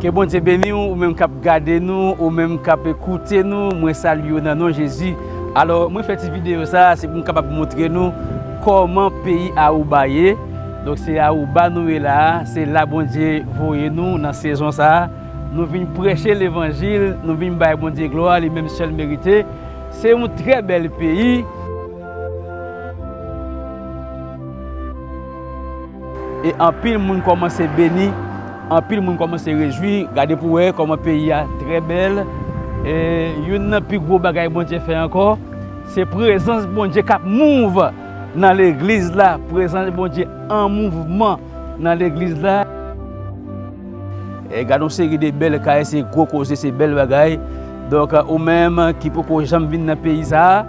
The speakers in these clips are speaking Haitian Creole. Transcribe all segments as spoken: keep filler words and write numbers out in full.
Ke Bondye beni w, ou menm k ap gade nou, ou menm k ap koute nou, mwen salye w nan non Jezi. Alò, mwen fè ti videyo sa a, se pou m kapab montre nou kòman peyi Aruba ye. Donk, se Aruba nou ye la a, se la Bondye voye nou nan sezon sa a. Nou vin preche levanjil, nou vin bay Bondye glwa, li menm sèl merite. Se yon trè bèl peyi. E anpil moun kòmanse beni, anpil moun kòmanse rejwi. Gade pou wè kòman peyi a trè bèl. E youn nan pi gwo bagay Bondye fè ankò, se prezans Bondye k ap mouv nan legliz la, prezans Bondye an mouvman nan legliz la. E gade yon seri de bèl kay, se gwo koze, se bèl bagay. Donk, ou menm ki poko janm vin nan peyi sa a,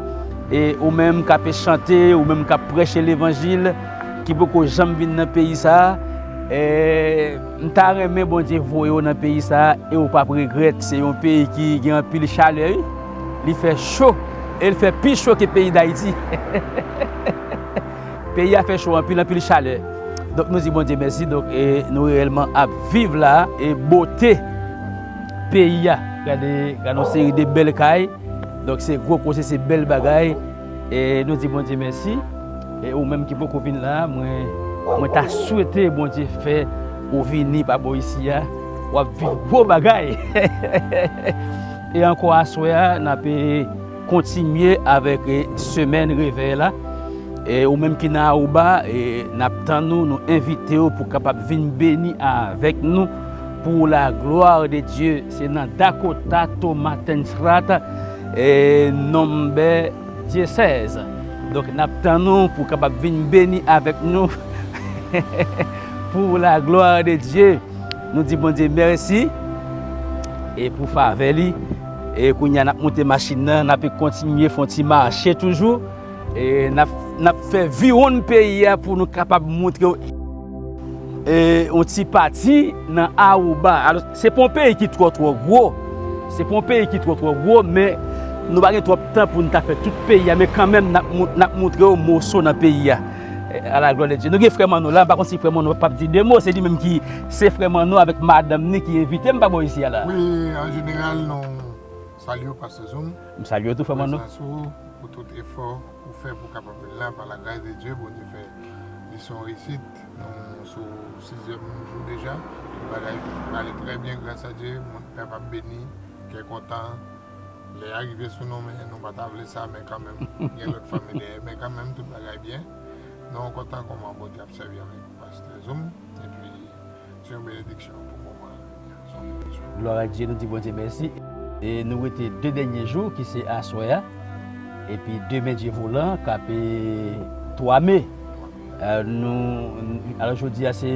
e ou menm k ap chante, ou menm k ap preche levanjil, ki poko janm vin nan peyi sa a, e m ta renmen Bondye voye w nan peyi sa a, e ou p ap regrèt. Se yon peyi ki gen anpil chalè, wi. Li fè cho, e l fè pi cho ke peyi Dayiti. Peyi a fè cho anpil, anpil chalè. Donk, nou di Bondye mèsi. Donk, e, nou reyèlman ap viv la, e bote peyi a. Gade, gade yon seri de bèl kay. Donk, se gwo koze, se bèl bagay. E nou di Bondye mèsi. E ou menm ki poko vin la, mwen, mwen ta swete Bondye fè ou vini pa bò isi a. W ap viv gwo bagay. E ankò aswè a, n ap, e, kontinye avèk, e, semèn revèy la. E ou menm ki nan Aruba, e n ap tann ou, nou envite w pou w kapab vin beni avèk nou pour la gloire de Dieu. Se nan Dakota, Thomas Tensrat, e nonbè dyesèz. Donk, n ap tann ou pou w kapab vin beni avèk nou pour la gloire de Dieu. Nou di Bondye mèsi e pou favè li. E kounye a, n ap monte machin nan, n ap kontinye fè yon ti mache toujou. E n ap, n ap fè viwonn peyi a pou nou kapab montre w, e, yon ti pati nan Aruba. Alò, se pa yon peyi ki twò, twò gwo. Se pa yon peyi ki twò, twò gwo, men nou pa gen twòp tan pou n ta fè tout peyi a, men kanmenm, n ap mou-, n ap montre w moso nan peyi a. E, à la gloire de Dieu. Nou gen frè Manno la, m pa konn si frè Manno p ap di de mo, se li menm ki, se frè Manno avèk madanm ni ki envite m pa bò isi a la. Wi, an jeneral, nou salye w, Pastè Zoom. M salye w tou, frè Manno. Prezans ou, pou tout efò ou fè pou kapab vin la, par la grâce de Dieu, Bondye fè li se yon reyisit. Nou sou sizyèm jou deja. Tout bagay ale trè byen, gras a Dye. Moun pèp ap beni, kè kontan. Lè a rive sou nou, men nou pa ta vle sa, men kanmenm, gen lòt fanmi dèyè, men kanmenm, tout bagay byen. Nou kontan kòman Bondye ap sèvi avèk Pastè Zoom, epi se yon benediksyon pou moman. Se yon benediksyon. Glwa a Dye, nou di Bondye mèsi. E nou rete de dènye jou, ki se aswè a, epi demen Dye volan, k ap, e, twa me. E, nou, alò, jodi a, se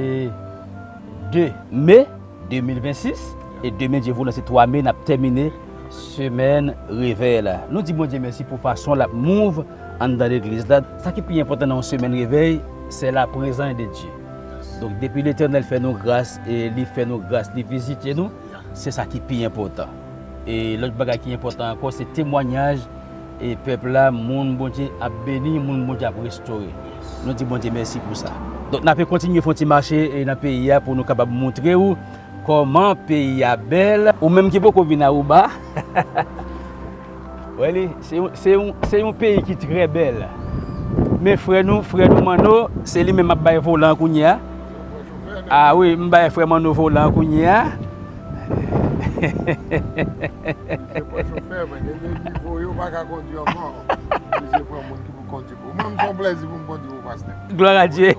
de me de mil vennsis, e demen Dye volan, se twa me, n ap tèmine semèn revèy la. Nou di Bondye mèsi pou fason l ap mouv anndan legliz la. Sa ki pi enpòtan nan yon semèn revèy, c'est la présence de Dieu. Donk, depi Letènèl fè nou gras, e li fè nou gras, li vizite nou, se sa ki pi enpòtan. E lòt bagay ki enpòtan ankò, se temwayaj e pèp la, moun Bondye ap beni, moun Bondye ap restore. Nou di Bondye mèsi pou sa. Donk, n ape kontinye fè yon ti mache, e, nan peyi a pou nou kapab montre w kòman peyi a bèl. Ou menm ki poko vin Aruba, wè li, se yon, se yon, se yon peyi ki trè bèl. Men frè nou, frè nou Manno, se li menm ap bay volan kounye a. A wi, m bay frè Manno volan kounye a. Misye pran chofè, men depi nivo yo pa ka kondwi ankò. Misye pran moun ki pou kondwi pou. Mwen, m se yon plèzi pou m kondwi pou pastè. Glwa a Dye.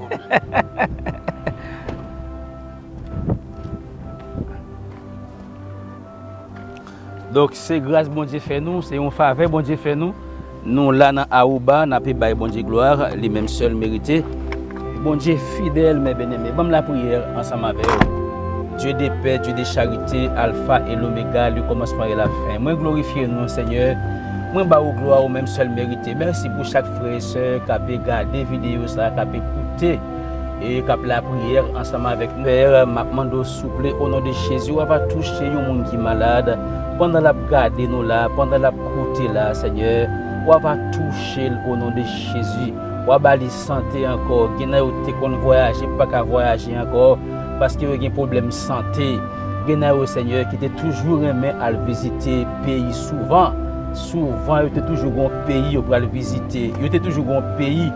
Donk, se gras Bondye fè nou, se yon favè Bondye fè nou. Nou la nan Aruba, n ape bay Bondye glwa, li menm sèl merite. Bondye fidèl, mè byeneme. Ban m lapriyè ansanm avè w. Dieu de paix, Dieu de charité, Alpha et l'Oméga, le commencement et la fin. Mwen glorifye non, Senyè. Mwen ba ou glwa, ou menm sèl merite. Mèsi pou chak frè e sè k ape gade videyo sa, k ape koute e k ap lapriyè ansanm avèk nou. Pè, m ap mande w, souple, o non de Jezi, w ava touche yon moun ki malad. Pandan l ap gade nou la, pandan l ap koute la, Senyè, w ava touche l, o non de Jezi. W a ba li sante ankò. Gen nan yo te konn vwayaje, pa ka vwayaje ankò, paske yo gen pwoblèm sante. Gen nan yo, Senyè, ki te toujou renmen al vizite peyi souvan. Souvan, yo te toujou gen yon peyi yo pral vizite. Yo te toujou gen yon peyi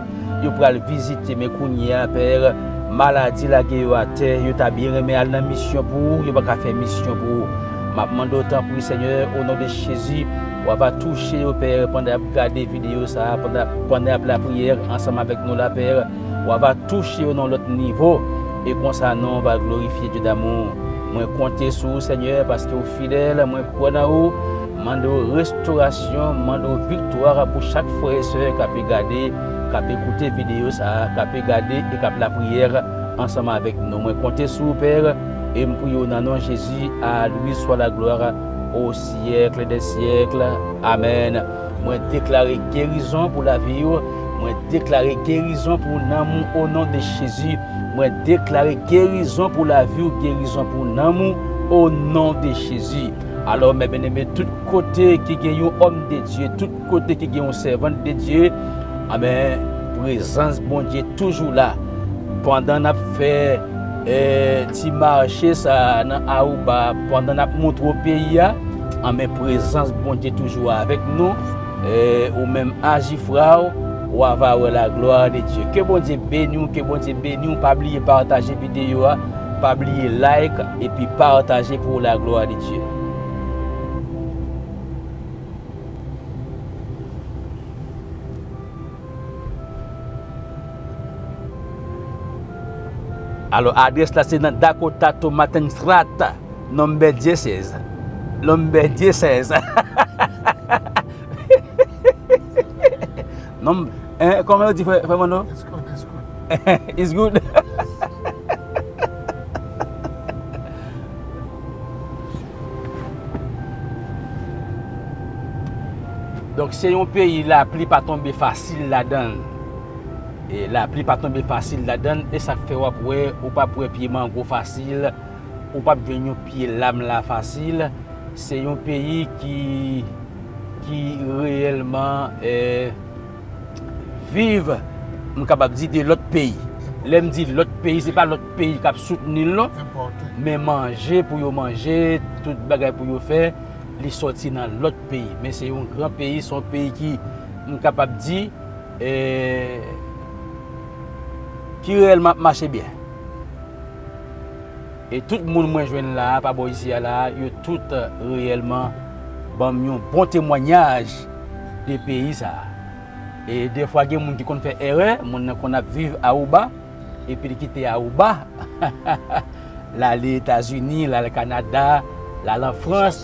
yo pral vizite. Men kounye a, Pè, maladi lage yo atè. Yo ta byen renmen al nan misyon pou ou, yo pa ka fè misyon pou ou. M ap mande w, tanpri, Senyè, o non de Jezi, w ava touche yo, Pè, pandan y ap gade videyo sa a, pandan, pandan y ap lapriyè ansanm avèk nou la, Pè. W ava touche yo nan yon lòt nivo. E konsa, non w va glorifye, Dye damou. Mwen konte sou ou, Senyè, paske w fidèl. Mwen kwè nan ou. Mande w restorasyon, mande w viktwa pou chak frè e sè k ape gade, k ape koute videyo sa a, k ape gade e k ap lapriyè ansanm avèk nou. Mwen konte sou ou, Pè, e m priye w nan non Jezi. À lui soit la gloire au siècle des siècles. Amèn. Mwen deklare gerizon pou lavi w. Mwen deklare gerizon pou nanm ou, o non de Jezi. Mwen deklare gerizon pou lavi w, gerizon pou nanm ou, o non de Jezi. Alò, mè byeneme, tout kote ki gen yon òm de Dye, tout kote ki gen yon sèvant de Dye, amèn, prezans Bondye toujou la. Pandan n ap fè, eh, ti mache sa a nan Aruba, pandan n ap montre w peyi a, anben, prezans Bondye toujou avèk nou. Eh, ou menm, aji fra w, w ava wè la glwa de Dye. Ke Bondye beni w, ke Bondye beni w. Pa bliye pataje videyo a, pa bliye like, epi pataje pou la glwa de Dye. Alò, adrès la se nan Dakota Tomatenstraat, nonbè disèz. Nonbè disèz. Non, eh, kòman yo di, frè, frè Manno? It's good, it's good. It's good. Donk, se yon peyi lapli pa tonbe fasil ladan l. E lapli pa tonbe fasil ladan l, e sa k fè w ap wè, ou p ap wè pye mango fasil, ou p ap jwenn yon pye lam la fasil. Se yon peyi ki, ki reyèlman, eh, viv, m kapab di, de lòt peyi. Lè m di lòt peyi, se pa lòt peyi k ap soutni l non, men manje pou yo manje, tout bagay pou yo fè, li sòti nan lòt peyi. Men se yon gran peyi, se yon peyi ki, m kapab di, eh, ki reyèlman ap mache byen. E tout moun mwen jwenn la a, pa bò isi a la a, yo tout, eh, reyèlman ban m yon bon temwayaj de peyi sa a. E defwa gen moun ki konn fè erè, moun nan konn ap viv Aruba, epi li kite Aruba, l ale Etazini, l al Kanada, l al an Frans.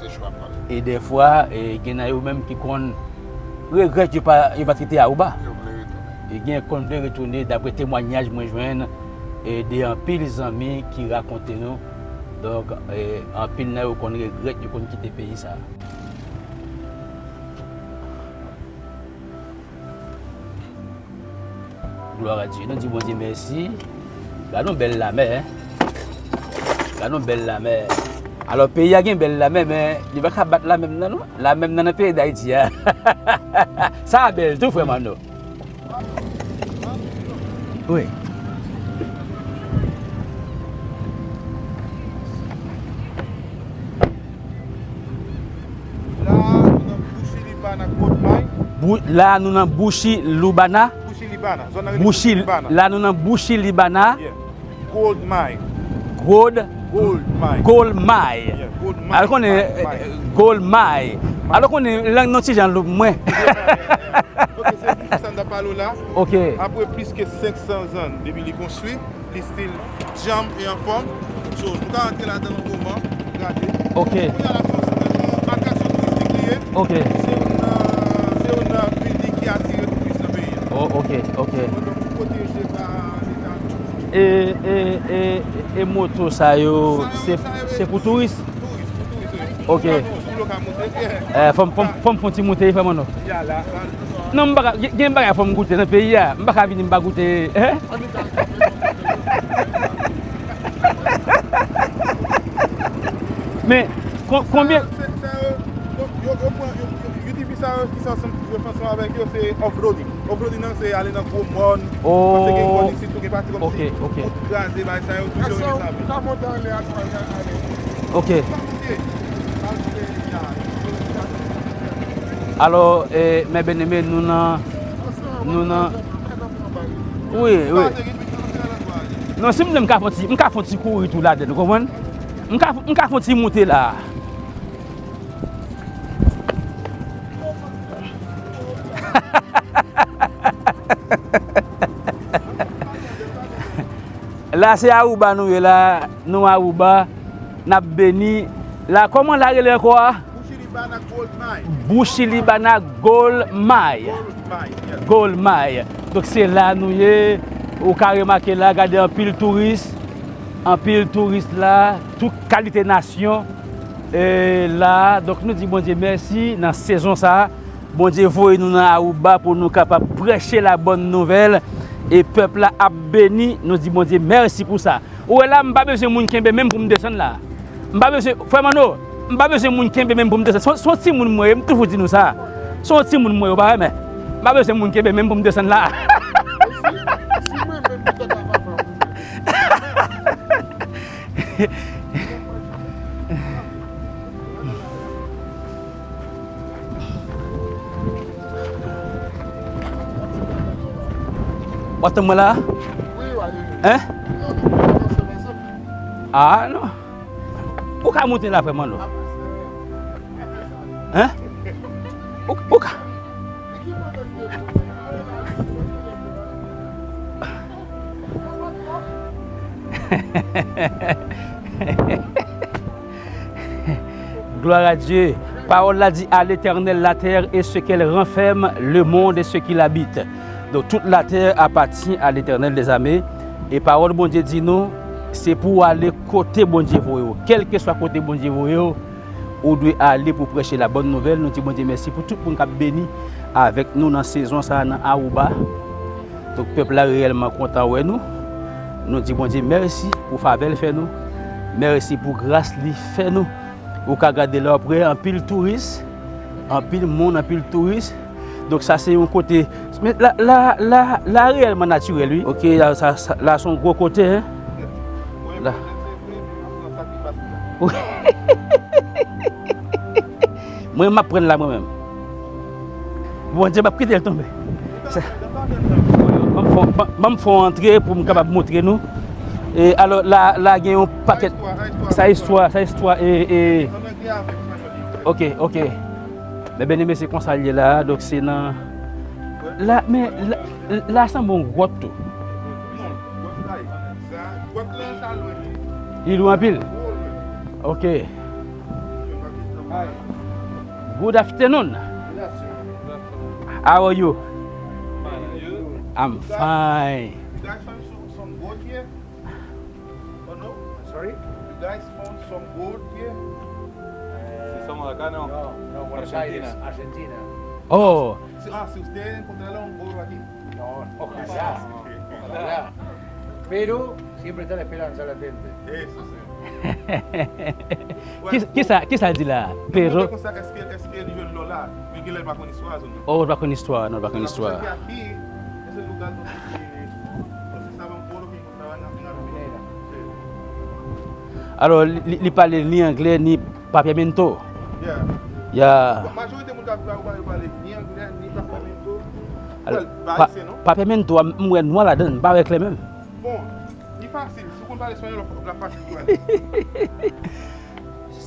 E defwa, e gen nan yo menm ki konn regrèt yo pa, yo pa t kite Aruba. E gen konn vle retounen, dapre temwayaj mwen jwenn, e de anpil zanmi ki rakonte nou. Donk, e anpil nan yo konn regrèt yo konn kite peyi sa a. Glwa a Dye. Nou di Bondye mèsi. Gade yon bèl lamè, hein. Gade yon bèl lamè. Alò, peyi a gen bèl lamè, men li pa ka bat lamè m nan, non. Lamè m nan nan peyi Dayiti a. Sa a bèl tou, frè Manno. Wi. La, nou nan Bouchi Libana, Gold Mine. Bou-, la, nou nan Bouchi Lubana. Bouchi Libana. Zòn nan rele Bouchi Libana. La, nou nan Bouchi Libana. Yeah. Gold Mine. Gold? Gold Mine. Gold Mine. Yeah, Gold Mine. Alò konnen, Mine, Mine. Gold Mine. Alò konnen lang nan ti jan lou pou mwen. Ok, se di sa n ta pale w la. Ok. Apre plis ke senk san zan depi li konstwi, li still djanm e anfòm. So, nou ka rantre ladan l yon moman, gade. Ok. Kounye a la, se yon, se yon attraction touristique li ye. Ok. Se yon, euh, se yon, euh, building ki atire touris nan peyi a. Oh, ok, ok. Donk, nou pwoteje pa Leta. E, e, e, e moto sa yo, se, se pou touris? Touris, pou touris, wi. Ok. Sou lo ka monte. Eh, fò m, fò m, fò m fè yon ti moute, frè Manno. Ya la, la. Non, m pa ka, gen, gen bagay fò m goute nan peyi a. M pa ka vini, m pa goute, hein? Men, kon-, konbyen? Sa yo, yo, yo, yo pran, yo, yo, U T V sa yo, ki sa ansanm, yo fè ansanm avèk yo, se offroading. Offroading nan, se ale nan gwo mòn. Oh. Paske gen mòn isit tou, gen pati kòmsi, ok, ok, wout kraze, bagay sa yo, tou yo rele sa. Sa monte anlè a, ale. Ok. Alò, eh, mè beneme, nou nan, nou nan, wi, wi. Non, si m vle, m ka fè yon ti, m ka fè yon ti kouri tou ladan, ou konprann? M ka, m ka fè yon ti moute la. La, se Aruba nou ye la. Nou Aruba, n ap beni. La, kòman la rele ankò a? Bushiribana Gold Mine. Bushiribana Gold Mine. Gold Mine, yeah. Gold Mine. Donk, se la nou ye. Ou ka remake la, gade anpil touris. Anpil touris la, tout kalite nasyon, eh, la. Donk, nou di Bondye mèsi nan sezon sa a. Bondye voye nou nan Aruba pou nou kapab preche la bonne nouvelle. E pèp la ap beni. Nou di Bondye mèsi pou sa. Ou wè la, m pa bezwen moun kenbe men m pou m desann la. M pa bezwen, frè Manno, m pa bezwen moun kenbe men m pou m desann. Se yon, se yon timoun mwen ye, m toujou di nou sa. Se yon timoun mwen ye, ou pa wè, men m pa bezwen moun kenbe men m pou m desann la. Si, si mwen menm, m tèt ap ap. W ap tann mwen la? Wi, w ale. Hein? Non, non, non, non, non, non. Ah, non. Ou ka monte la, frè Manno. Hein? Ou, ou ka. Gloire à Dieu. Pawòl la di, à l'Éternel la terre et ce qu'elle renferme, le monde et ce qu'il habite. Donk, tout la terre appartient à l'Éternel des armées. E pawòl Bondye di nou, se pou w ale kote Bondye voye w. Kèlkeswa kote Bondye voye w, ou dwe ale pou preche la bonne nouvelle. Nou di Bondye mèsi pou tout moun k ap beni avèk nou nan sezon sa a nan Aruba. Donk, pèp la reyèlman kontan wè nou. Nou di Bondye mèsi pou favè l fè nou. Mèsi pou gras li fè nou. Ou ka gade la, w ap wè anpil touris, anpil moun, anpil touris. Donk, sa se yon kote. Men la, la, la, la reyèlman natirèl, wi. Ok, la, sa, sa, la se yon gwo kote, hein. La. Mwen, m ap pran l la, mwen menm. Bondye p ap kite l tonbe. Sa, ban m fè, ban, ban m fè yon antre pou m kapab montre nou. E alò, la, la gen yon pakèt. Sa istwa, sa istwa, e, e. Ok, ok. Men byeneme, se konsa l ye la, donk se nan. La, men, la, la sanble yon gwòt tou. Li lwen anpil? Ok. Good afternoon. How are you? I'm fine. You guys found some, some gold here? Oh, no? Sorry? You guys found some gold here? Eh, sí, somos de acá, ¿no? No, no, Buenos Aires, Argentina. Oh. Si, ah, si ustedes encontraron oro aquí. No, no, ojalá. Ojalá. Pero siempre está la esperanza latente. Eso sí. Ki, kisa, kisa l di la? Pero. Mwen konsa, èske, èske li jwenn lò la? Men genlè l pa konn istwa a zòn nan. Oh, l pa konn istwa, non, l pa konn istwa. Paske se aki, se lugar donde se, donde se saben oro que encontraban en la minera. Sí. Alò, li, li, li pale ni anglè, ni papiamento. Yeah. Yeah. Bon, majorite moun k ap viv Aruba yo pale ni anglè, ni papiamento. Well, pa ayisyen, non? Papiamento a, m wè nwa ladan l, m pa wè klè menm. Bon, li fasil. Si w konn pale espanyòl, l ap fasil pou ale.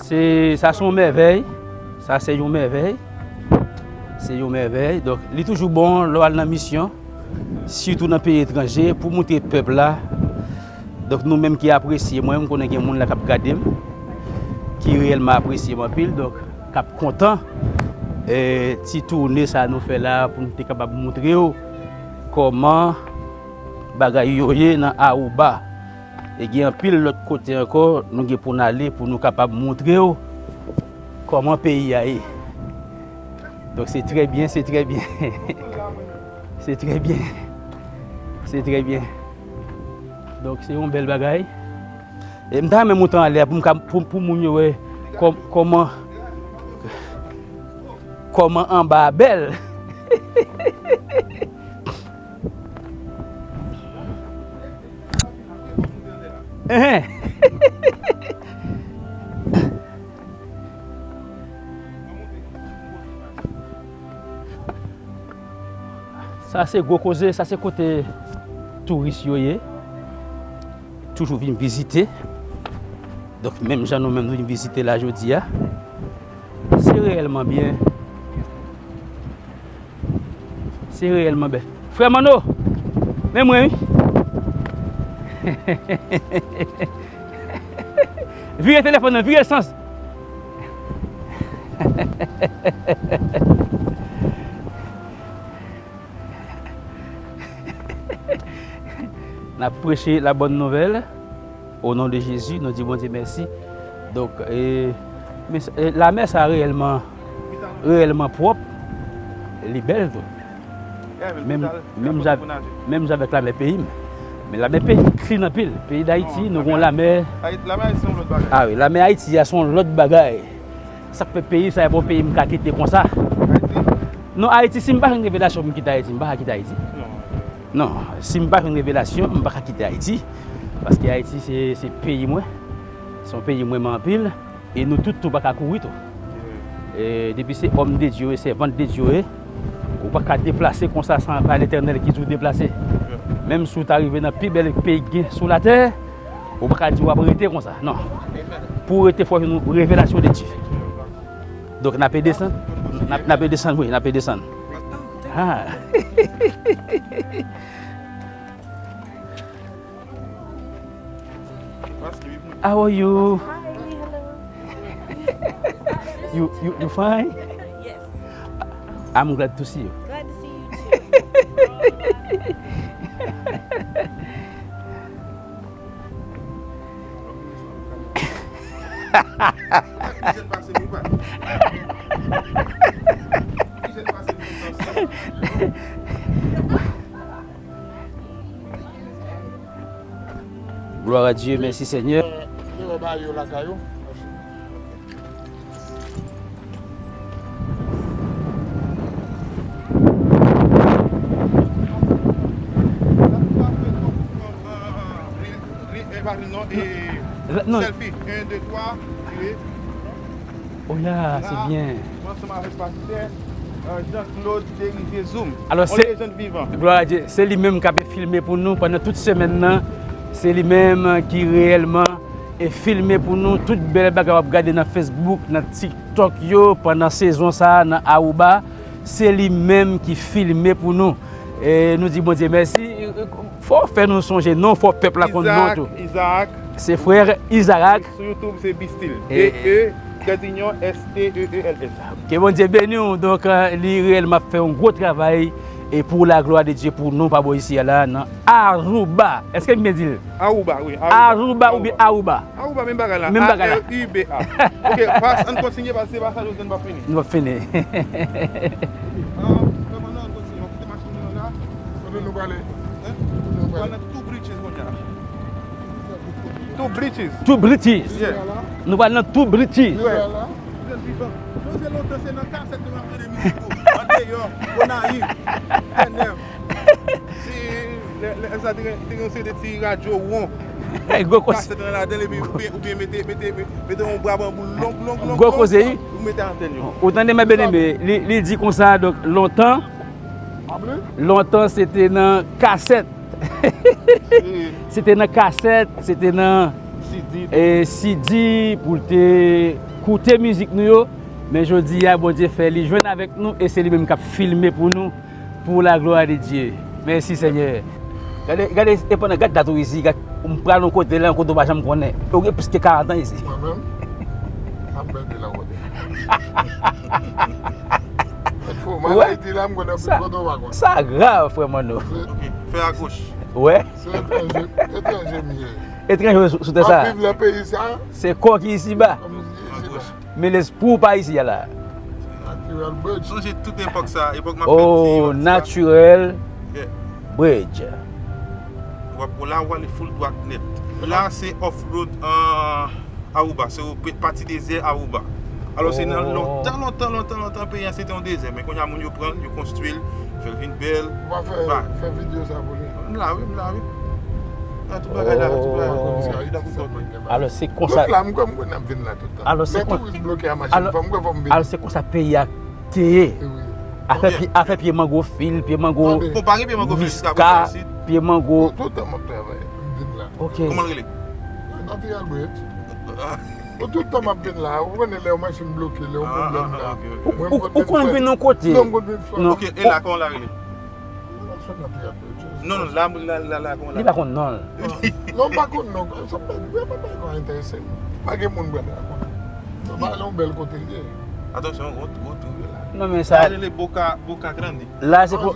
Se, sa se yon mèvèy. Sa se yon mèvèy. Se yon mèvèy. Donk, li toujou bon lè w al nan misyon, sitou nan peyi etranje, pou montre pèp la. Donk, nou menm ki apresye mwen, m konnen gen moun la k ap gade m, ki reyèlman apresye m anpil, donk, k ap kontan, eh, ti toune sa nou fè la, pou nou te kapab montre w kòman bagay yo ye nan Aruba. E gen anpil lòt kote ankò nou gen pou n ale pou nou kapab montre w kòman peyi a ye. Donk, se trè byen, se trè byen. Se trè byen. Se trè byen. Donk, se yon bèl bagay. E m ta renmen monte anlè a pou m ka, pou, pou moun yo wè kò-, kòman, kòman anba a bèl. Enhen. Sa se Gwo Koze, sa se kote touris yo ye. Toujou vin vizite. Donk, menm jan nou menm nou vin vizite la jodi a, se reyèlman byen. Se reyèlman bèl. Frè Manno, men mwen, wi. Vire telefòn nan, vire sans. N ap preche la bòn nouvèl. O non de Jezi, nou di Bondye mèsi. Donk, e, men, e, lamè sa reyèlman, reyèlman pwòp, li bèl tou. Menm, menm jan, menm jan avèk lamè peyi m. Men lamè peyi m klin anpil. Peyi Dayiti, nou gon lamè. Lamè Ayiti se yon lòt bagay. A wi, lamè Ayiti a se yon lòt bagay. Sa k fè peyi sa e pa yon peyi m ka kite konsa. Ayiti? Non, Ayiti, si m pa jwenn revelasyon pou m kite Ayiti, m pa ka kite Ayiti. Non. Non, si m pa jwenn revelasyon, m pa ka kite Ayiti. Paske Ayiti, se, se peyi mwen. Se yon peyi m renmen anpil. E nou tout tou pa ka kouri tou. E depi se òm de Dye ou ye, sèvant de Dye ou ye, ou pa ka deplase konsa san pa Letènèl ki di w deplase. Menm si w ta rive nan pi bèl peyi k gen sou latè, ou pa ka di w ap rete konsa. Non. Pou w rete, fò w jwenn yon revelasyon de Dye. Donk, n ape desann. N ap, n ape desann, wi, n ape desann. Ah. How are you? Hi, hello. You, you, you fine? Yes. I'm glad to see you. Glad to see you too. Gloire à Dieu, merci Seigneur. Non. Selfie, un, deux, trois, tire. Oh ya, se byen. Mwen ansanm avèk pastè, euh, Jean-Claude Derivier Zoom. Alò, se lejand vivan. Gloire à Dieu. Se li menm k ap filme pou nou pandan tout semèn nan. Se li menm ki reyèlman e filme pou nou tout bèl bagay w ap gade nan Facebook, nan TikTok yo, pandan sezon sa a, nan Aruba. Se li menm ki filme pou nou. E nou di Bondye mèsi. Fò w fè nou sonje non, fò pèp la konn non tou. Isaac, Isaac. Se frè Isaac. Sou YouTube, se Bistil. E, E, E, trait d'union, S, T, E, E, L, S. Ke Bondye beni w. Donk, euh, li reyèlman ap fè yon gwo travay e pou la glwa de Dye pou nou pa bò isi a la, nan Aruba. Èske m byen di l? Aruba, wi. Aruba, Aruba oubyen Aruba? Aruba, menm bagay la. Menm bagay la. A R U B A. Ok, pas, ann kontinye, paske se pa sa nou gen, nou p ap fini. Nou p ap fini. Ah, frè, ann kontinye, nou kite machin nan la. Kote nou prale? Hein? Kote nou prale? Nou pral nan Two Bridges kounye a. Two Bridges. Two Bridges. Yeah. Nou pral nan Two Bridges. Yeah. Jèn vivan. Nou se lontan se nan kasèt nou ap tande mizik ou. Andeyò, Gonayiv, Tènèv. Si lè, lè sa te gen, te gen yon seri de ti radyo won. Gwo koze. Kasèt nan ladan l epi oubyen, oubyen mete, mete, mete yon bra banbou long, long, long, long, ou mete antèn yo. Ou tande, mè byeneme, li, li di konsa, donk, lontan, lontan, se te nan kasèt. Se te nan kasèt, se te nan, e, C D pou l te koute mizik nou yo. Men jodi a, Bondye fè li jwenn avèk nou e se li menm k ap filme pou nou, pour la gloire de Dieu. Mèsi, Senyè. Gade, gade, e pandan, gad dat ou isi, gad, m pral yon kote la, yon kote w pa janm konnen. Ou gen plis ke karant an isi. Mwen menm, m ap bède la kote. Mèt fò, m al Ayiti la, m konnen plis kote w pa konnen. Sa grav, frè Manno. Ok, fè agoch. Wè. Se etranje, etranje m ye. Etranje sou, sou tè sa. M ap viv nan peyi sa. Se kò ki isi ba. Kò m isi ba. Men lespri w pa isi a la. Natural Bridge. Sonje tout epòk sa, epòk m ap fè ti. Oh, Natural Bridge. W ap, la w ale full dwat nèt. La se off-road, euh, Aruba, se pati dezè Aruba. Alò se nan lontan, lontan, lontan, lontan peyi an se te yon dezè, men kounye a moun yo pran l, yo konstwi l, fè l vin bèl. Ou pa fè, fè videyo sa pou li? M la wi, m la wi. Nan tout bagay la, tout bagay. Alò se konsa. Lòt la, m kwè m kwè n ap vin la tout tan. Alò se konsa. Lè touris bloke a machin, fò m kwè fò m vin. Alò se konsa peyi a te ye. Wi. Afè pye, afè pye mango fil, pye mango miska, pye mango. Tout tan m ap travay, m vin la. Ok. Kòman l rele? Nathie Albert. Bon, tout tan m ap vin la, ou konnen lè yon machin bloke, lè yon pwoblèm la. Ou konn vin yon kote. Non, m konn vin fè. Ok, e la, kòman l rele? Non, non, la, la, la, la, kòman l rele? Li pa konn non l. Non, m pa konn non. Sa pa, sa pa, pa enterese m. Pa gen moun m pral rakonte. Sa pa yon bèl kote l ye. Atansyon, ou, ou twouve la. Non, men sa. Sa rele Boca, Boca Grande. La, se pou,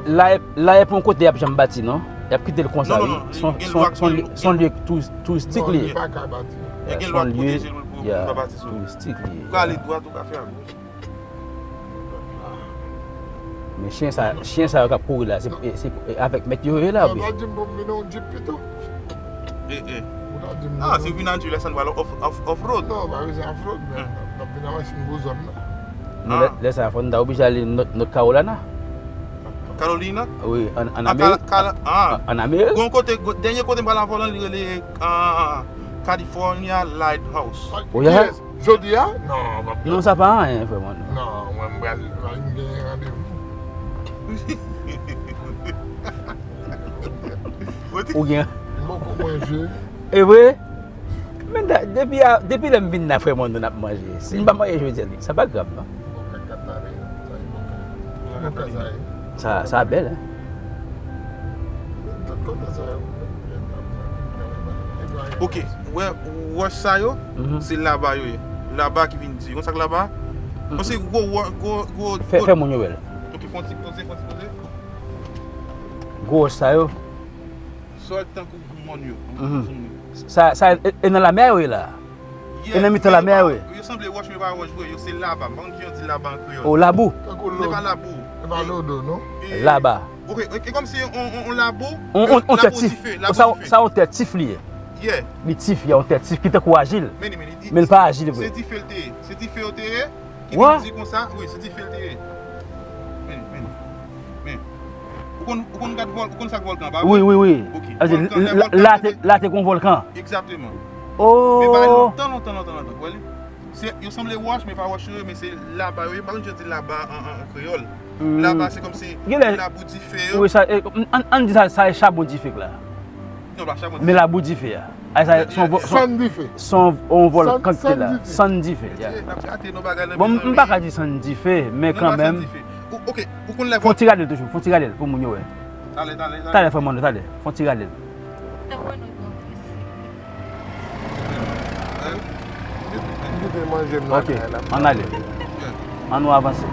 la, e, la, e pou yon kote y ap janm bati, non? Y ap kite l konsa, wi. Son, son, son, son lye touristik li ye. Non, li pa ka bati. Li gen lwa pwoteje l pou, pou, pou pa bati sou. Touristik li ye. Ou ka ale dwat, ou ka fè a goch. Men chen sa, chen sa yo k ap kouri la, se, se, se avèk mèt yo yo ye la, oubyen? Ou ta di m pou m vin nan yon Jeep pito. Eh, eh. Ou ta di m. Ah, si w vin an Jeep, lè sa n pral off, off, off-road. Non, pa bezwen off-road, men n ap vin nan machin gwo zòn nan. Non, lè, lè sa a, fò n ta oblije ale North, North Carolina. Carolina? Wi, an, an Amerik. An, an Amerik. Gon kote, gon, dènye kote m pral avè w lan, li rele, ah, California Lighthouse. Jodi a? Non, m ap... Non, sa pa anyen, frè mwen. Non, mwen, m pral, m gen randevou. Ou gen... M poko manje. E vre? Men depi, depi lè m vin la, frè mwen, nou n ap manje. Si n pa manje jodi a, sa pa grav, non. Sa, sa bèl, hein? Ok, wè, wòch sa yo, se laba yo ye. Laba ki vin di. Konn sa k laba? Konn se gwo wò-, gwo, gwo, fè, gwo fè moun yo wè l. Ok, fè yon ti poze, fè yon ti poze. Gwo wòch sa yo. Sòl tankou mòn yo. Sa, sa, e, e nan lamè yo ye la? E nan mitan lamè a, wi. Yo sanble wòch, men pa wòch vre. Yo se laba. M pa konn kijan yo di laba an kreyòl. O, labou. Se pa labou. Se pa lodo, non? Laba. Ok, e kòmsi on, on, on labou. On, on, on tè tif. Sa, sa on tè tif li ye. Yeah. Li tif, li ye, on tè tif ki tankou ajil. Men li pa ajil vre. Se dife l te ye. Se dife yo te ye. Ki vin di konsa, wi, se dife l te ye. Men, men, men. Ou konn, ou konn gad vòl-, ou konn sa k vòlkan, pa vre? Wi, wi, wi. Ok. Vòlkan, lè vòlkan la te, la te gon vòlkan. Egzakteman. Oh. Men bagay lontan, lontan, lontan, lontan. Ou wè li? Se, yo sanble wòch, men pa wòch yo ye, men se laba yo ye. M pa konn jan yo di laba an, an, an kreyòl. Laba, se kòmsi labou dife yo. Wi, sa, e, ann, ann di sa, sa e chabon dife k la. Non, pa chabon dife. Men labou dife a. Ay, sa, se yon vò-, se yon, se yon vòlkan ki te la. Sann dife, yeah. Bon, m, m pa ka di sann dife, men kanmenm. Ou, ok, ou konn lè... Fè yon ti rale l toujou, fè yon ti rale l pou moun yo wè. Talè, talè, talè. Talè, frè Mando, talè. Fè yon ti rale l. Te wè nou tonbe isi. M kite manje m nan kay la. Ok, ann ale. Ann nou avanse.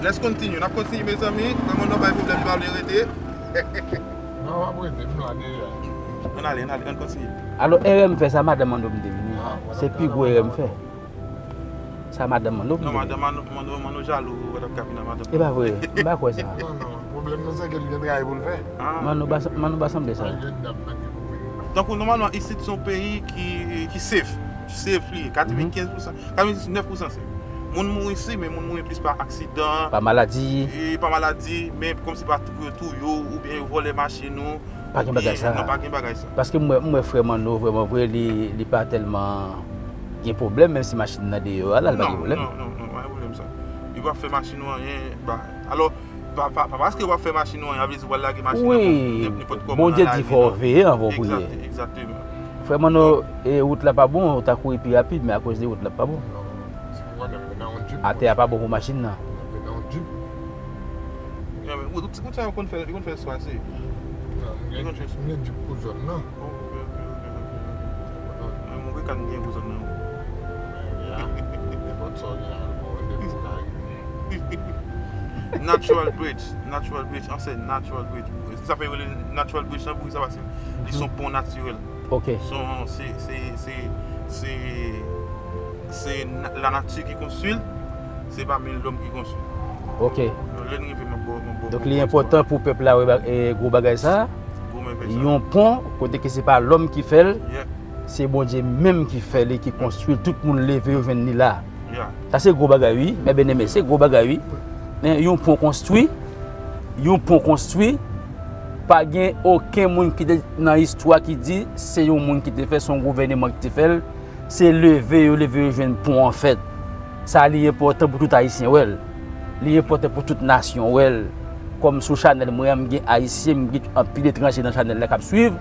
Let's continue. N ap kontinye, mezanmi. Frè Mando pa gen pwoblèm, li pa vle rete. Non, w ap rete, m la deja. Ann ale, ann ale, ann kontinye. Alò, erè m fè, sa madanm an nou m te vini. Se pi gwo erè m fè. Sa madanm an nou m te vini. Non, madanm an nou, madanm an nou jalou, ou pa t ap ka vin ak madanm. E pa vre, m pa kwè sa. Non, non, pwoblèm nan se ke l gen travay pou l fè. Manno pa, Manno pa sanble sa. Tankou nòmalman, isit se yon peyi ki, ki safe. Safe li ye, katrevenkenz pousan. Katrevendiznèf pousan se. Moun mouri isi, men moun mouri plis pa aksidan. Pa maladi. E pa maladi, men kòmsi pa tou yo touye w oubyen yo vòlè machin ou. Pa gen bagay sa. Non, pa gen bagay sa. Paske m wè, m wè frè Manno, vrèman vre, li, li pa tèlman gen pwoblèm, menm si machin nan deyò a, la, li pa gen pwoblèm. Non, non, non, non, pa gen pwoblèm sa. Li pa fè machin ou anyen, ba, alò, pa, pa, pa paske w ap fè machin ou anyen, sa vle di w al lage machin nan pou nenpòt kòman. Bondye di fò w veye anvan w priye. Egzakteman. Frè Manno, e, wout la pa bon, ou ta kouri pi rapid, men akoz de wout la pa bon. Atè a pa bon pou machin nan. Wout sa yo konn fè, yo konn fè swa se. Yo konn fè swa. Mwen di pou zòn nan. Mwen gen kan gen pou zòn nan. Natural bridge, natural bridge, an se natural bridge. Sa fè yo rele natural bridge lan, pou sa, paske li se yon pon natirèl. Ok. Se yon, se, se, se, se, se na-, lanati ki konstwi l, se pa men lòm ki konstwi. Ok. Lè n rive, m ap ba w, m ap ba w. Donk, li enpòtan pou pèp la wè ba-, e, gwo bagay sa a. Yon pon, kote ke se pa lòm ki fè l, se Bondye menm ki fè li, ki konstwi l, tout moun leve yo jwenn li la. Sa se gwo bagay, wi. Mè byeneme, se gwo bagay, wi. Men yon pon konstwi, yon pon konstwi, pa gen okenn moun ki te nan istwa ki di se yon moun ki te fè, se yon gouvèneman ki te fè l, se leve yo leve yo jwenn pon an fèt. Sa li enpòtan pou tout Ayisyen wè l. Li enpòtan pou tout nasyon wè l. Kòm sou chanèl mwen an, m gen Ayisyen, m gen anpil etranje nan chanèl la k ap swiv.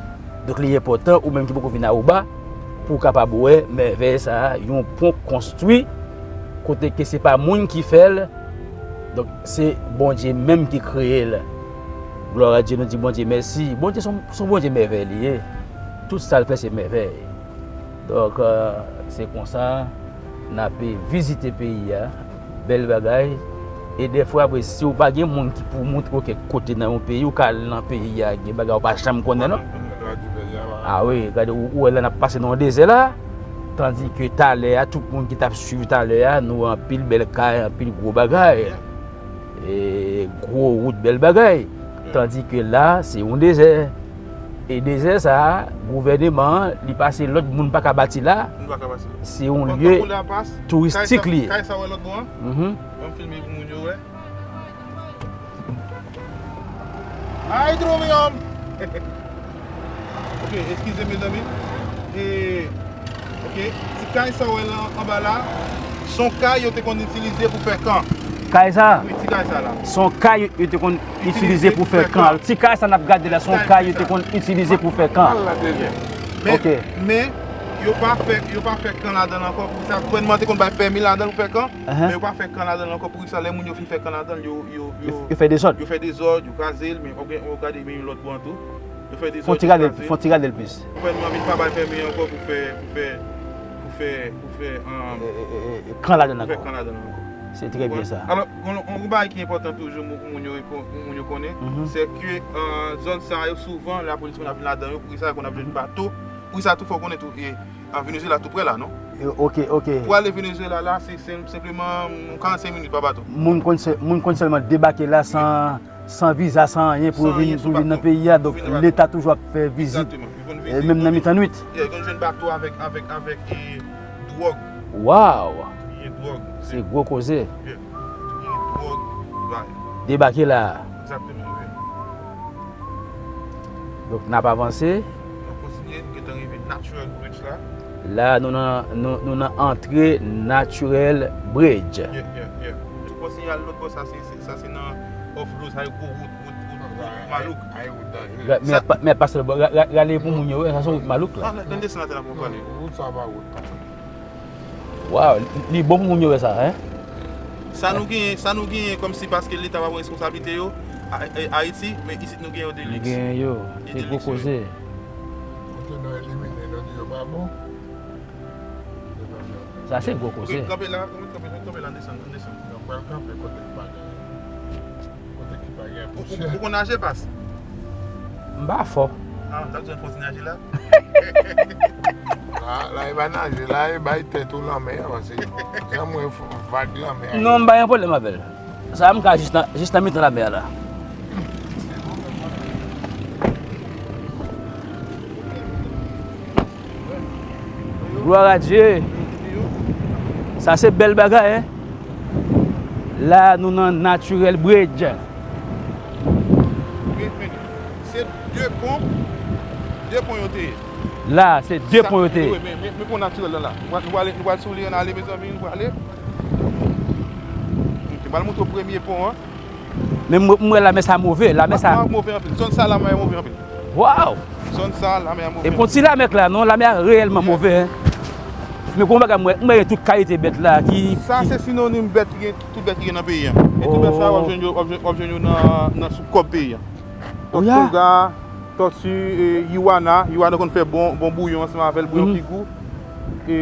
Donk, li enpòtan, ou menm ki poko vin Aruba, pou w kapab wè mèvèy sa a, yon pon konstwi, kote ke se pa moun ki fè l, donk, se Bondye menm ki kreye l. Glwa a Dye, nou di Bondye mèsi. Bondye se yon, se yon Bondye mèvèy li ye. Tout sa l fè, se mèvèy. Donk, euh, se konsa n ap vizite peyi a. Bèl bagay. E dèfwa, apre, si w pa gen moun ki pou montre w kèk kote nan yon peyi, ou ka al nan peyi a, gen bagay ou pa janm konnen, non? Ah wi, gade, ou, ou wè la n ap pase nan yon dezè la. Tandi ke talè a, tout moun ki t ap swiv talè a, nou wè anpil bèl kay, anpil gwo bagay. E gwo wout, bèl bagay. Tandi ke la, se yon dezè. E dezè sa a, gouvèneman an, li pase lòd, moun pa ka bati la. Moun pa ka pase. Se yon lye touristik li ye. Kay sa wè lòt bò an? Mhm. An m filme pou moun yo wè. Ay, Dromium! Ok, eskize, mezanmi. E, ok, ti kay sa w wè la anba la, se yon kay yo te konn itilize pou fè kan. Kay sa? Wi, ti kay sa la. Se yon kay yo te konn itilize pou fè kan. Ti kay sa n ap gade la, se yon kay yo te konn itilize pou fè kan. Ok. Men, men, yo pa fè, yo pa fè kan ladan l ankò. Pou sa, gouvènman te konn bay pèmi ladan l pou fè kan, men yo pa fè kan ladan l ankò. Pou sa, lè moun yo fin fè kan ladan l, yo, yo, yo, yo fè dezòd. Yo fè dezòd, yo kraze l, men w ap gade, men yon lòt bò an tou. Yo fè dezòd, yo kraze l. Fon ti gade l plis. Gouvènman vin pa bay pèmi ankò pou fè, pou fè, pou fè, pou fè, um, kan ladan l ankò. Pou fè kan ladan l ankò. Se trè byen sa. Alò, yon, yon bagay ki enpòtan toujou pou moun yo, pou moun yo konnen, se ke, uh, zòn sa yo souvan, lapolis konn ap vin ladan yo, pou sa yo konn ap jwenn bato, pou sa tou fò w konnen tou, e, a Venezuela tou prè la, non? E, ok, ok. Pou ale Venezuela la, se, se senpleman, mm, karannsenk minit pa bato. Moun konn sè-, moun konn sèlman debake la san, san viza, san anyen pou yo vin, pou vin nan peyi a. Donk, Leta toujou ap fè vizit, e, menm nan mitan nwit. Yo konn jwenn bato avèk, avèk, avèk, e, dwòg. Waw! Touye dwòg. Se gwo koze. Touye dwòg, bay. Debake la. Egzakteman, wi. Donk, n ap avanse. N ap kontinye, nou gentan rive Natural Bridge la. La, nou nan, nou, nou nan antre Natural Bridge. Yeah, yeah, yeah. Nou kontinye al lòt bò, sa se, se, sa se nan off road, sa se gwo wout, wout, wout, wout malouk. Ay, wout danje. Men ap, men ap pase lòt bò, ra-, ra-, rale pou moun yo wè, sa se wout malouk la. Ah, nan, nan desann atè la pou prale. Wout sa pa wout. Waw, li, li bon pou moun yo wè sa, en? Sa nou genyen, sa nou genyen kòmsi paske Leta pa pran responsablite yo, A-, A-, Ayiti, men isit nou genyen yo de liks. Nou genyen yo, se gwo koze. Kote nou elimine, nou di yo pa bon. Sa se gwo koze. Kanpe la, kanpe la, kanpe la, desann, desann. Nou pral kanpe kote ki pa gen. Kote ki pa gen pousyè. Ou, ou, ou konn naje, Pas? M pa fò. Ah, sa vle di w fè ti naje la? La, la, e pa naje, la, e bay tèt ou lanmè a, paske jan m wè vag lanmè a. Non, m pa gen pwoblèm avè l. Sa, m ka jis nan, jis nan mitan lanmè a la. Gloire à Dieu. Sa se bèl bagay, en. La, nou nan Natural Bridge. Men, men, se de pon, de pon yo te ye. La, se de pon yo te ye. Wi, men, men, men pon natirèl la, la. Nou pral, nou pral, nou pral sou li, ann ale, mezanmi, nou pral ale. Nou te pral montre w premye pon an. Men m, m wè lanmè sa move, lanmè sa. Lanmè a move anpil. Zòn sa, lanmè a move anpil. Waw! Zòn sa, lanmè a move anpil. E pon ti lanmè k la, non, lanmè a reyèlman move, en. Men gon bagay, m wè, m wè gen tout kalite bèt la ki, sa ki se sinonim bèt ki gen, tout bèt ki gen nan peyi a. E tout bèt sa, w ap jwenn yo, w ap jwenn, w ap jwenn yo nan, nan sou kòb peyi a. Oya. Tonga, tòti, e, yuana. Yuana konn fè bon, bon bouyon ansanm avè l, bouyon ki gou. E,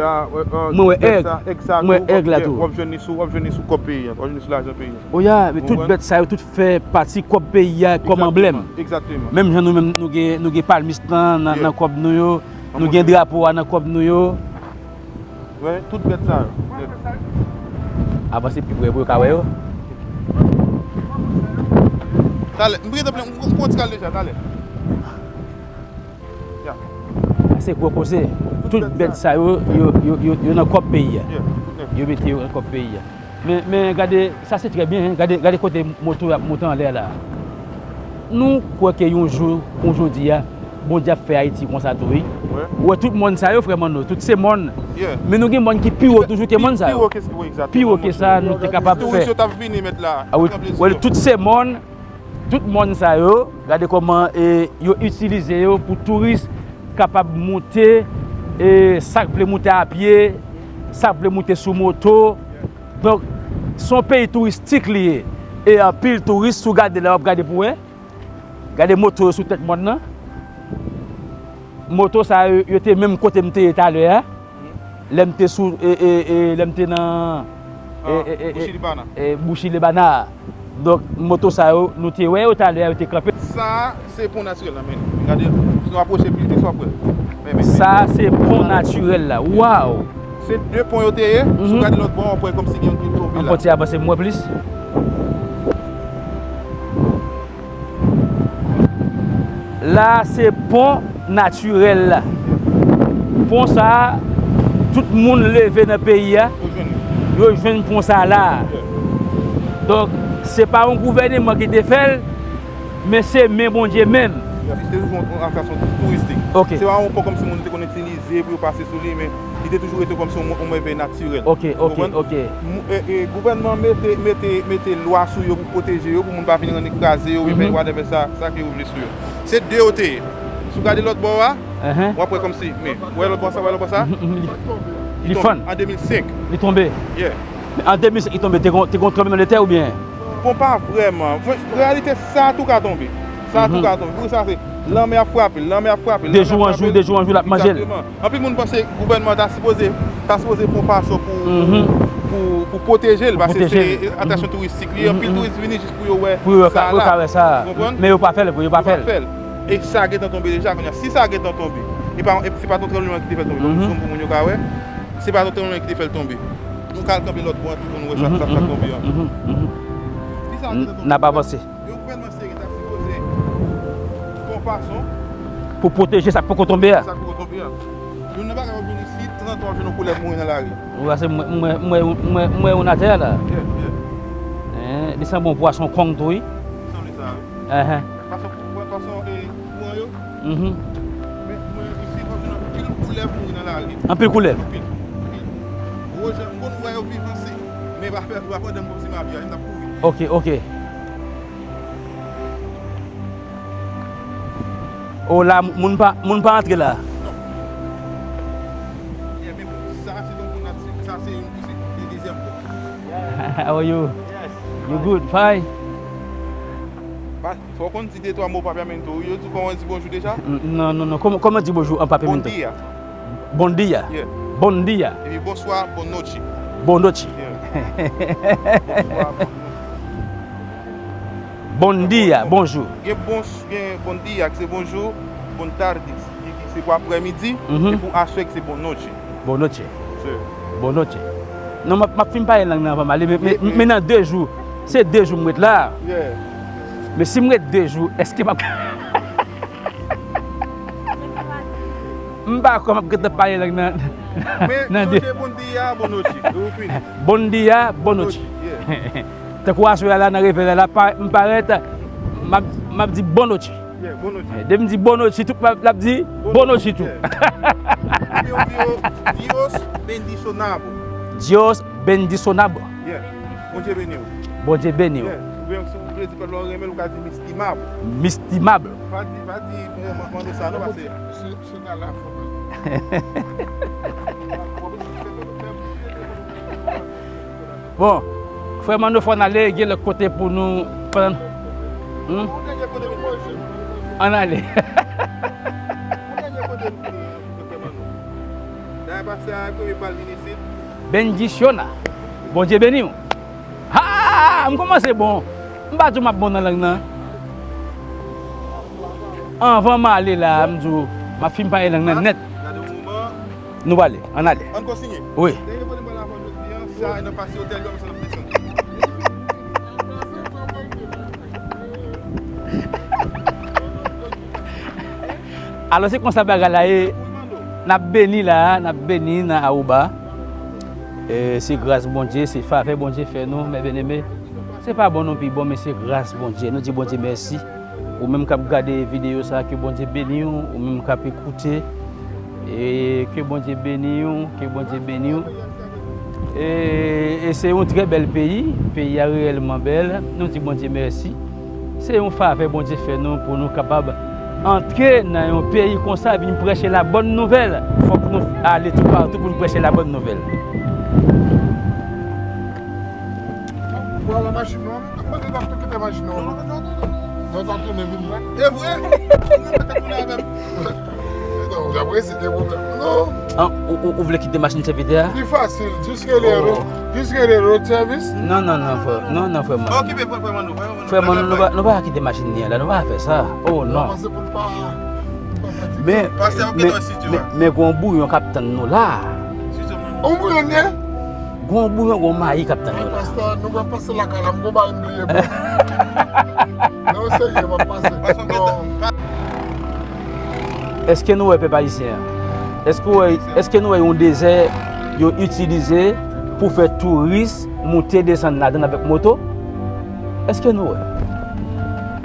a, e, e, mwen wè èg. Mwen wè èg la tou. W ap jwenn li sou, w ap jwenn li sou kòb peyi a. W ap jwenn li sou lajan peyi a. Oya, men tout bèt sa yo, tout fè pati kòb peyi a kòm anblèm. Egzakteman. Menm jan nou menm, nou gen, nou gen palmis lan nan, nan kòb nou yo, nou gen drapo a nan kòb nou yo. Wè, tout bèt sa yo. Avanse pi pre pou yo ka wè yo. Talè, m prete plen, m pran ti kal deja, talè. Ya. Sa se gwo koze. Tout bèt sa yo, yo, yo, yo, yo nan kòb peyi a. Yeah, tout nèt. Yo mete yo nan kòb peyi a. Men, men gade, sa se trè byen, en. Gade, gade kote moto ap monte anlè la. Nou kwè ke yon jou, kon jodi a, Bondye ap fè Ayiti konsa tou, wi. Ou wè tout mòn sa yo, frè Manno, tout se mòn. Men nou gen mòn ki pi wo toujou ke mòn sa yo. Pi wo ke sa, nou te kapab fè. Touris yo t ap vini met la. A wi, wè, tout se mòn, tout mòn sa yo, gade kòman, e, yo itilize yo pou touris kapab moute, e, sa k vle moute a pye, sa k vle moute sou moto. Donk, se yon peyi touristik li ye. E anpil touris, si w gade la, w ap gade pou wè. Gade moto yo sou tèt mòn nan. Moto sa yo, yo te menm kote m te ye talè a. Lè m te sou, e, e, e, lè m te nan, e, e, e, e, Bouchi Libana. E, Bouchi Libana a. Donk, moto sa yo, nou te wè yo talè a, yo te kanpe. Sa a, se pon natirèl la, men. Gade, si w apwoche pi plis, w ap wè. Men, men, men. Sa a, se pon natirèl la. Waw! Se de pon yo te ye. Si w gade lòt bò, w ap wè kòmsi gen youn ki tonbe la. Ankò ti avanse, m wè plis. La, se pon natirèl la. Pon sa a, tout moun leve nan peyi a, yo jwenn pon sa a la a. Donk, se pa yon gouvèneman ki te fè l, men se men Bondye menm. Se toujou yon atraksyon touristik. Se pa yon pon kòmsi moun te konn itilize pou yo pase sou li, men li te toujou rete kòmsi yon, yon mèvèy natirèl. Ok, ok, ok. Mou-, e, e, gouvènman mete, mete, mete lwa sou yo pou pwoteje yo, pou moun pa vin rann kraze yo, oubyen fè whatever sa, sa ke yo vle sou yo. Se de yo te ye. Si w gade lòt bò a, w ap wè kòmsi, men, w wè lòt bò sa, w wè lòt bò sa? Li, li fann. An de mil senk. Li tonbe. Yeah. Men an de mil senk, li tonbe, te gon, te gon tranblemann de tè oubyen? Bon, pa vrèman. Mwen, reyalite, sa tou ka tonbe. Sa tou ka tonbe. Pou sa, se lanmè ap frape l, lanmè ap frape l, lanmè ap frape l. De jou an jou, de jou an jou, l ap manje l. Egzakteman. Anpil moun panse gouvènman ta sipoze, ta sipoze fè yon fason pou, pou, pou pwoteje l, paske se atraksyon touristik li. Anpil touris vini jis pou yo wè sa la. Pou yo ka, pou yo ka wè sa. Ou konprann? Men yo pa fè l, yo pa fè l. Yo pa fè l. E sa gentan tonbe deja, kounye a. Si sa gentan tonbe, e pa, e se pa t yon tranblemann ki te fè l tonbe. Donk, zòn pou moun yo ka wè, se pa t yon tranblemann ki te fè l tonbe. Nou ka al kanpe lòt bò an tou pou nou wè sa, sa k ap tonbe an. Si sa gentan tonbe, n ap avanse. Yon gouvènman serye ta sipoze fè yon fason pou pwoteje sa k poko tonbe a. Sa k poko tonbe a. Youn nan bagay w ap jwenn isit, trant wa w jwenn yon koulèv mouri nan lari. Ou wè se mwen, mwen, mwen, mwen, mwen yon atè a la. Yeah, yeah. Hein, li sanble yon pwason kong tou, wi. Li sanble sa, wi. Pwason, pwason, e, kouran yo. Men, mwen, isit, w ap jwenn anpil koulèv mouri nan lari. Anpil koulèv? Anpil, anpil. Gwo jan, m konn wè yo vivan, se, men pa, pa pandan m pran ti mabya, m t ap kouri. Ok, ok. O la, moun pa, moun pa antre la. Non. Yeah, men sa, se yon moun nati-, sa, se yon, se, se dezyèm bò. How are you? Yes. You good? Fine? Fò w konn di de twa mo pa pèmento, wi. Yo di w kòman di bonjou deja? Non, non, non. Kòman, kòman di bonjou an pa pèmento? Bon dia. Bon dia. Yeah. Bon dia. Epi bonswa, bon noche. Bon noche. Yeah. Bonswa, bon noche. Bon dia, bonjou. Gen bon, gen bon dia, ki se bonjou, bon tarde, ki, ki se pou aprèmidi, e pou aswè, ki se bon noche. Bon noche. Bon noche. Non, m ap, m ap fin pale lang nan anvan m ale, men, men, men nan de jou, se de jou m ret la. Yeah. Men si m ret de jou, èske m ap M pa kwè m ap gentan pale lang nan, nan de. Men, sonje bon dia, bon noche. E ou fini. Bon dia, bon noche. Yeah. Tankou aswè a la, nan revèy la, la, pa, m parèt, m ap, m ap di bon noche. Yeah, bon noche. Depi m di bon noche tou, l ap di bon noche tou. Yeah. Epi yo di yo, Dios bendisonabo. Dios bendisonabo. Yeah. Bondye beni w. Bondye beni w. Yeah. Oubyen si w vle di pèp la w renmen l, ou ka di mistimabo. Mistimabo. Pa di, pa di, eh, man-, mande sa, non, paske se, se nan la fò. Bon, frè Manno, fò n ale, gen lòt kote pou nou pran. Hmm? Ann ale. Bendisiona. Bondye beni w. Ha! M kòmanse bon. M pa di w m ap bon nan lang nan. Anvan m ale la, m di w, m ap fin pale lang nan nèt. Nou pale, ann ale. Ann kontinye. Wi. Dènye kote m pral avè w jodi a, se nan pase otèl yo, apre sa n ap desann. Alò, se konsa bagay la ye. N ap beni la, n ap beni nan Aruba. E, se gras Bondye, se favè Bondye fè nou, mè byeneme. Se pa bon nou pi bon, men se gras Bondye. Nou di Bondye mèsi. Ou menm k ap gade videyo sa, ke Bondye beni w. Ou menm k ap ekoute, e ke Bondye beni w, ke Bondye beni w. E, e se yon trè bèl peyi, peyi a reyèlman bèl. Nou di Bondye mèsi. Se yon favè Bondye fè nou pou nou kapab antre nan yon peyi konsa, vin preche la bòn nouvèl. Fòk nou ale toupatou pou nou preche la bòn nouvèl. Ou pral nan machin nou? Mwen te t ap tou kite machin nan. Non, non, non, non, non. Non, t ap tounen vin pran. E vre? Non, mwen te tounen avè m. Non, j ap resi de pwoblèm. Non. An, ou, ou, ou vle kite machin sèvitè a? Li fasil, jis rele, oh, jis rele road service. Non, non, non, frè, non, non, frè mwen. Okipe frè, frè Manno, frè Manno. Frè Manno, nou pa, nou pa kite machin li an la, nou pa fè sa. Oh, non. Pase pou l pa, pa fatige. Men, pastè, oke, men, nan estidyo men, a. Men gon bouyon k ap tann nou la. Estidyo Manno. On bouyon, non? Gon bouyon, gon mayi k ap tann nou la. Pastè, nou pral pase lakay la, m gon bagay m bliye pou. Non, serye, m ap pase. Non. Èske nou wè pèp ayisyen an? Èske w wè, èske nou wè yon dezè yo itilize pou fè touris moute desann ladann avèk moto? Èske nou wè?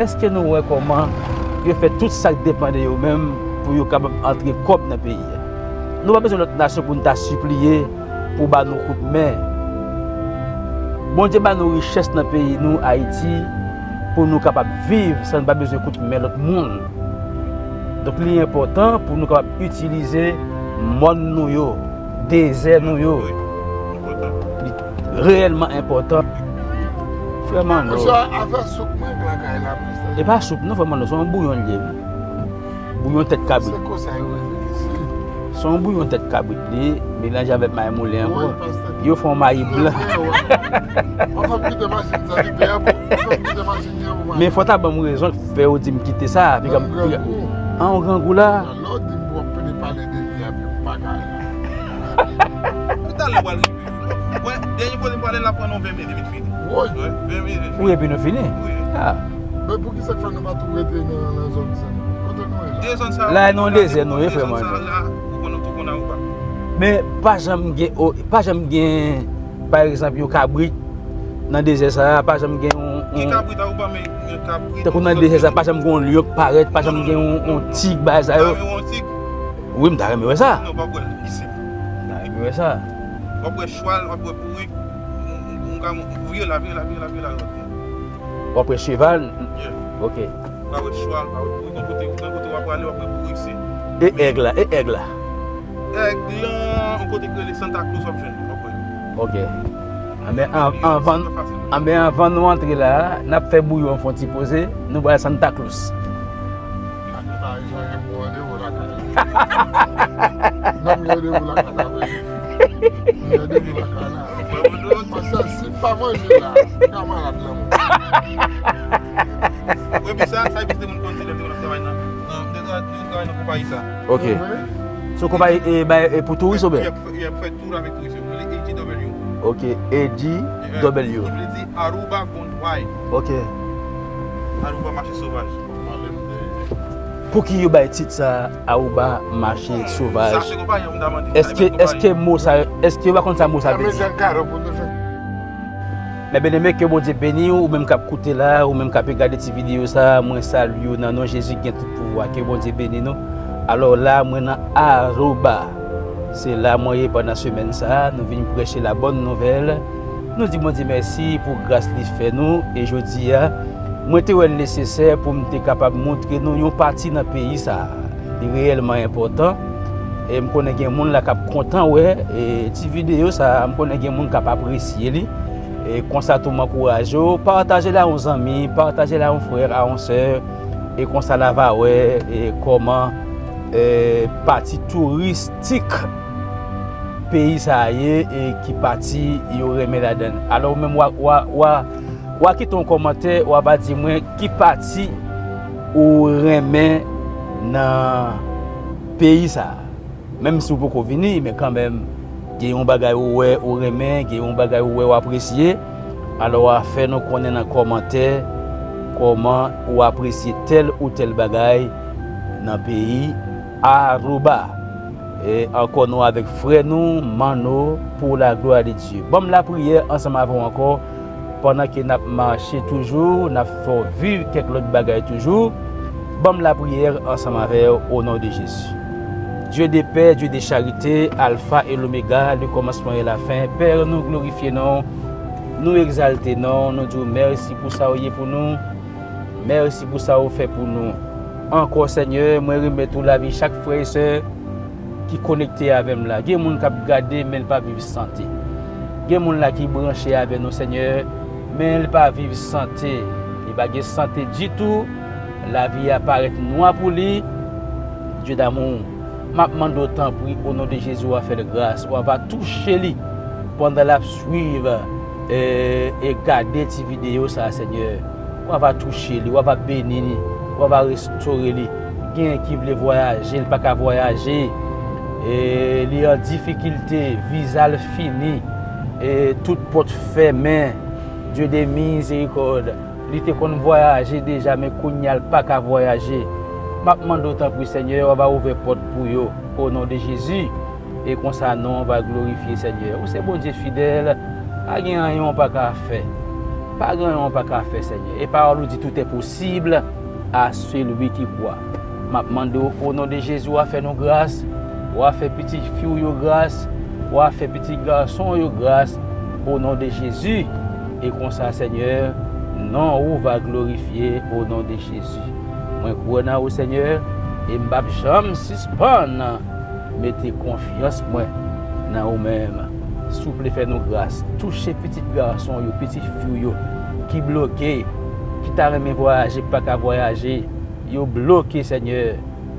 Èske nou wè kòman yo fè tout sa k depann de yo menm pou yo kapab antre kòb nan peyi a? Nou pa bezwen lòt nasyon pou n ta sipliye pou ba nou kout men. Bondye ba nou richès nan peyi nou, Ayiti, pou nou kapab viv san n pa bezwen kout men lòt moun. Donk, li enpòtan pou nou kapab itilize mòn nou yo, dezè nou yo. Wi, enpòtan. Li reyèlman enpòtan. Frè Manno. Monchè, afè soup mwen k lakay la, monchè. E pa soup non, frè Manno, se yon bouyon li ye. Bouyon tèt kabrit. Se konsa yo rele li, se. Se yon bouyon tèt kabrit li, melanje avèk mayi moulen ankò. Wi, pastè. Yo fè yon mayi blan. Anfòm kite machin sa, li pè pou, anfòm kite machin li an pou mayi. Men fò w ta ban m rezon k fè yo di m kite sa, piga m, piga. An, yon grangou la. Lè w di m pou w ap pede pale de li a, pi m pa ka. Talè w al rive. Mwen, dènye kote m prale la pran nou ven minit, vin fini. Woy. Wi, ven minit, vin fini. Wi, epi nou fini. Wi. Ah. Men poukisa k fè nou pa tou rete nan, nan zòn sa? Kote nou ye la? De zòn sa yo, la, nou dezè nou ye, frè mwen. Zòn sa la, ou konn, ou tou konn Aruba. Men pa janm gen, o, pa janm gen, pa egzanp, yon kabrit nan dezè sa a, pa janm gen yon, yon. Gen kabrit Aruba, men gen kabrit. Tankou nan dezè sa a, pa janm gen yon lyon k parèt, pa janm gen yon, yon tig, bagay sa yo. Pa gen yon tig. Wi, m ta renmen wè sa. Non, w ap wè l isit. M ta renmen wè sa. W ap wè chwal, w ap wè bourik, m, m, m ka, vire la, vire la, vire la, vire la, w ap wè. W ap wè cheval? Yeah. Ok. W ap wè chwal, w ap wè bourik, yon kote, yon kote w ap prale, w ap wè bourik, se. E èg la, e èg la? Èg lan, yon kote ki rele Santa Cruz, w ap jwenn li, w ap wè. Ok. Anben, an, anvan, anben, anvan nou antre la, n ap fè bouyon an fè yon ti poze, nou pral Santa Cruz. Nan m gen randevou lakay la. Nan m gen randevou lakay la. Mwen gen randevou lakay la. Paske si m pa manje la, m ka malad lanmò. Epi sa, sa epi se moun konn di lè m te konn ap travay nan, nan, m te tra-, m te travay nan konpayi sa. Ok. Se yon konpayi, e, bay, e, pou touris oubyen? Y ap fè, y ap fè tour avèk touris yo. Yo rele A G W. Ok, A G W. Ki vle di Aruba Gone Wild. Ok. Aruba Mache Sovaj. Pouki yo bay tit sa Aruba Mache Sovaj? Sa se konpayi an m ta mande. Èske, èske mo sa, èske yo pa konn sa mo sa vle di? Mè byeneme, ke Bondye beni w, ou menm k ap koute la, ou menm k ap gade ti videyo sa, mwen salye w nan non Jezi ki gen tout pouvwa. Ke Bondye beni nou. Alò la, mwen nan Aruba. Se la mwen ye pandan semèn sa a, nou vin preche la bòn nouvèl. Nou di Bondye mèsi pou gras li fè nou, e jodi a, mwen te wè l nesesè pou m te kapab montre nou yon pati nan peyi sa a. Li reyèlman enpòtan, e m konnen gen moun la k ap kontan wè, e, ti videyo sa a, m konnen gen moun k ap apresye li. E konsa tou m ankouraje w, pataje l a yon zanmi, pataje l a yon frè, a yon sè, e konsa l a va wè, e kòman, e, pati touristik peyi sa a ye, e ki pati yo renmen ladan l. Alò, ou menm, w a, w a, w a, w a kite yon kòmantè, w a va di mwen ki pati ou renmen nan peyi sa a. Menm si w poko vini, men kanmenm, gen yon bagay ou wè ou renmen, gen yon bagay ou wè w apresye, alò w a fè nou konnen nan kòmantè kòman ou apresye tèl ou tèl bagay nan peyi Aruba. E ankò nou avèk frè nou, Manno, pour la gloire de Dieu. Ban m lapriyè ansanm avè w ankò. Pandan ke n ap mache toujou, n ap fè w viv kèk lòt bagay toujou. Ban m lapriyè ansanm avè w, o non de Jezi. Dye de pè, Dye de charite, Alfa e Lomega, le kòmansman e lafen, Pè, nou glorifye non w, nou egzalte non w, nou di w mèsi pou sa w ye pou nou, mèsi pou sa w fè pou nou. Ankò, Senyè, mwen remèt ou lavi chak frè e sè ki konekte avè m la. Gen moun k ap gade, men l pa viv sante. Gen moun la ki branche avè nou, Senyè, men l pa viv sante. Li pa gen sante ditou. Lavi a parèt nwa pou li. Dye damou, m ap mande w tanpri, o non de Jezi, w a fè l gras, w a va touche li pandan l ap swiv, e, e gade ti videyo sa a, Senyè. W a va touche li, w a va beni li, w a va restore li. Genyen ki vle vwayaje, l pa ka vwayaje. E, li an difikilte, viza l fini. E, tout pòt fèmen. Dye de mizerikòd. Li te konn vwayaje deja, men kounye a l pa ka vwayaje. M ap mande w tanpri, Senyè, w a va ouvè pòt pou yo, o non de Jezi. E konsa non w va glorifye, Senyè. Ou se Bondye fidèl, pa gen anyen w pa ka fè. Pa gen anyen w pa ka fè, Senyè. E pawòl ou di, tout est possible à celui qui croit. M ap mande w, o non de Jezi, w a fè nou gras, w a fè pitit fi w yo gras, w a fè pitit gason w yo gras, o non de Jezi. E konsa, Senyè, non ou va glorifye, o non de Jezi. Mwen kwè nan ou, Senyè, e m p ap janm sispann mete konfyans mwen nan ou menm. Souple, fè nou gras, touche pitit gason w yo, pitit fi w yo, ki bloke, ki ta renmen vwayaje, k pa ka vwayaje, yo bloke, Senyè.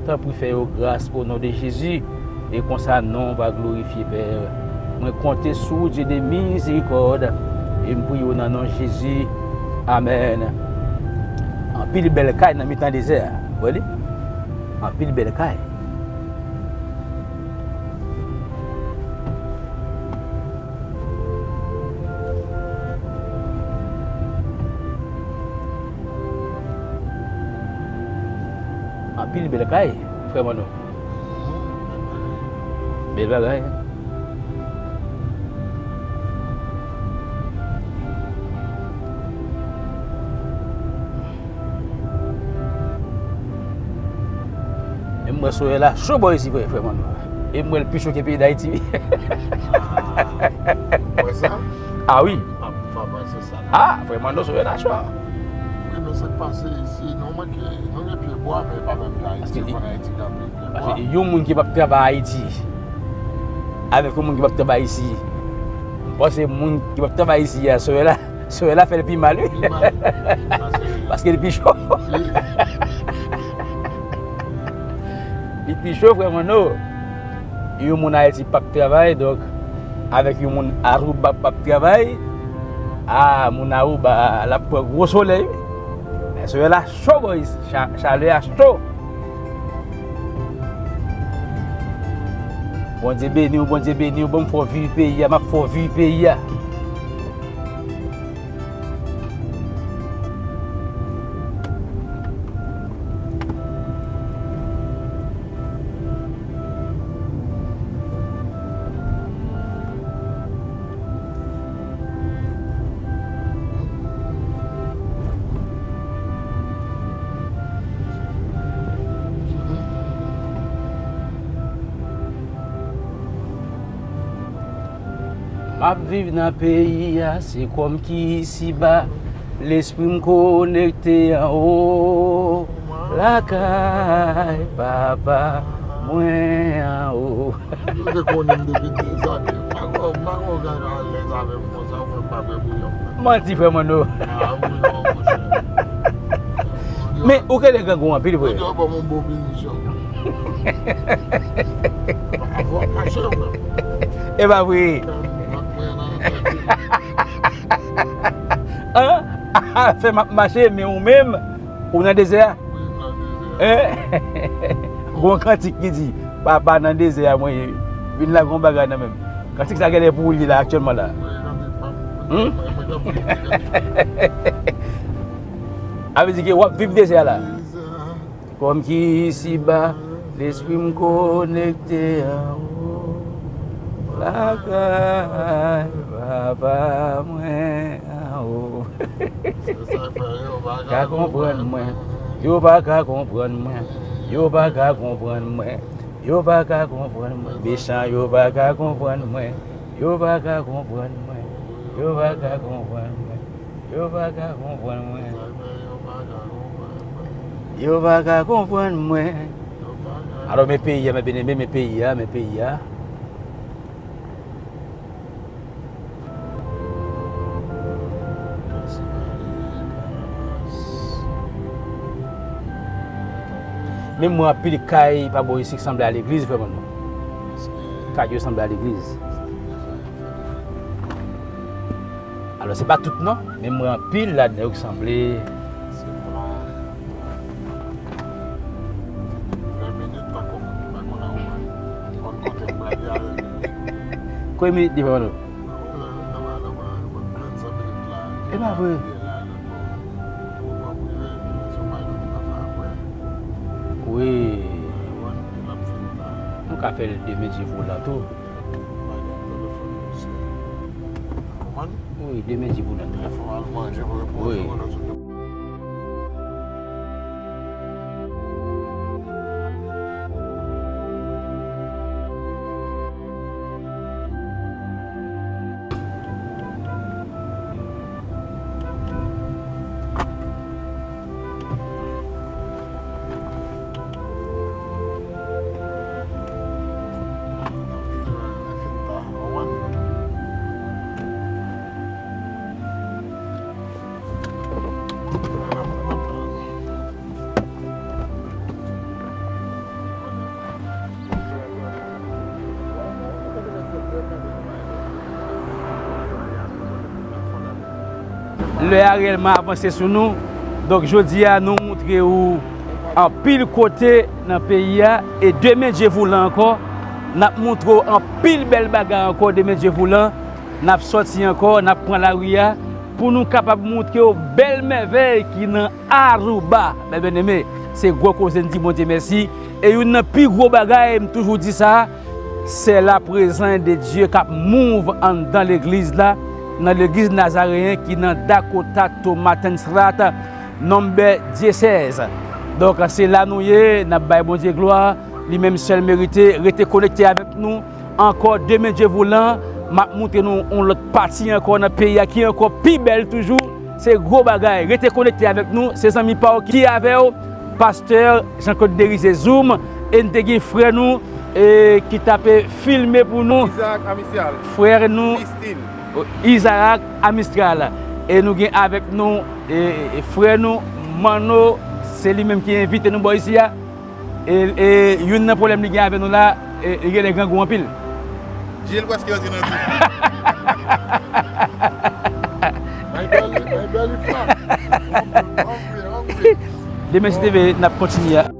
Tanpri fè yo gras, o non de Jezi, e konsa non w va glorifye, Pè. Mwen konte sou ou, Dye de mizerikòd, e m priye w nan non Jezi. Amèn. Anpil bèl kay nan mitan dezè a. Ou wè li? Anpil bèl kay. Anpil bèl kay, frè Manno. Bèl bagay. E m wè solèy la cho bò isi, frè, frè Manno. E m wè l pi cho ke peyi Dayiti, wi. Ah, ou wè sa? Ah, wi. Ah, frè Manno, solèy la cho. Wi, men sa k pase isi, nou manke, nou gen pye bwa, men e pa menm jan Ayiti, ou konn Ayiti gen anpil pye bwa. Paske yon moun ki p ap travay Ayiti, avèk yon moun ki p ap travay isi, m panse moun ki p ap travay isi a, solèy la, solèy la fè l pi mal, wi. Pi mal. Paske li pi cho. Wi. Li pi cho, frè Manno. Yon moun Ayiti p ap travay, donk, avèk yon moun Aruba p ap travay, a, moun Aruba, l ap pran gwo solèy, wi. Men solèy la cho, bò, isi. Cha-, chalè a cho. Bondye beni w, Bondye beni w. Ban m fè w viv peyi a, m ap fè w viv peyi a. M ap viv nan peyi a, se kòm ki isiba, lespri m konekte anwo, lakay papa mwen anwo. Ou te konnen m depi dezane. M pa konn, m pa konn w ka alèz avè m konsa, ou fè m pa bwè bouyon. Manti, frè Manno. Ah, bouyon, monchè. Men, ou kenbe grangou anpil, vre. Bondye ban m yon bon pinisyon. Avè w ap mache, frè. E pa vre. An? Fè m ap mache, men ou menm, ou nan dezè a. Hein? Gon kantik ki di, papa nan dezè a mwen ye. Vin la gon bagay nan menm. Kantik sa genlè pou ou li la aktyèlman la. Hmm? A vle di ke w ap viv dezè a la. Kòm ki isiba, lespri m konekte anwo. Lakay papa mwen anwo. Ka konprann mwen. Yo pa ka konprann mwen. Yo pa ka konprann mwen. Yo pa ka konprann mwen. Mechan yo pa ka konprann mwen. Yo pa ka konprann mwen. Yo pa ka konprann mwen. Yo pa ka konprann mwen. Yo pa ka konprann mwen. Alò, men peyi a, men byeneme, men peyi a, men peyi a. Men m wè anpil kay pa bò isi k sanble a legliz, frè Manno. Kay yo sanble a legliz. Alò, se pa tout non, men m wè anpil ladan yo k sanble. Se plan. Ven minit tankou moun ki pa konn an ou. Konn kote m prale a, ven minit. Konbyen minit li pran nou? Nòmalman, nòmalman, vennsenk minit la. E pa vre? Wi. Nou ka fè l demen Dye voulan tou. Wi, demen Dye voulan tou. Wi. Lè a reyèlman avanse sou nou. Donk, jodi a, nou montre w anpil kote nan peyi a. E demen, Dye voulan ankò, n ap montre w anpil bèl bagay ankò. Demen, Dye voulan, n ap sòti ankò, n ap pran lari a pou nou kapab montre w bèl mèvèy ki nan Aruba, mè byeneme, se gwo koze n di Bondye mèsi. E youn nan pi gwo bagay, m toujou di sa, se la prezans de Dye k ap move anndan legliz la, nan legliz Nazareyen ki nan Dakota Tomatenstrat, nonbè dyesèz. Donk, se la nou ye, n ap bay Bondye glwa, li menm sèl merite. Rete konekte avèk nou. Ankò, demen Dye voulan, m ap montre nou yon lòt pati ankò nan peyi a ki ankò pi bèl toujou. Se gwo bagay. Rete konekte avèk nou. Se zanmi pa w ki avè w, pastè Jean Claude Derize Zoom, e n te gen frè nou, e, ki t ape filme pou nou. Isaac Amistral. Frè nou, Isaac Amistral. E nou gen avèk nou, e, e, frè nou, Manno, se li menm ki envite nou bò isi a. E, e youn nan pwoblèm li gen avè nou la, e, li genlè grangou anpil. Je l prèske rantre nan tou. My belly, my belly fat. Hungry, hungry, hungry. Demen, si Dye vle, n ap kontinye.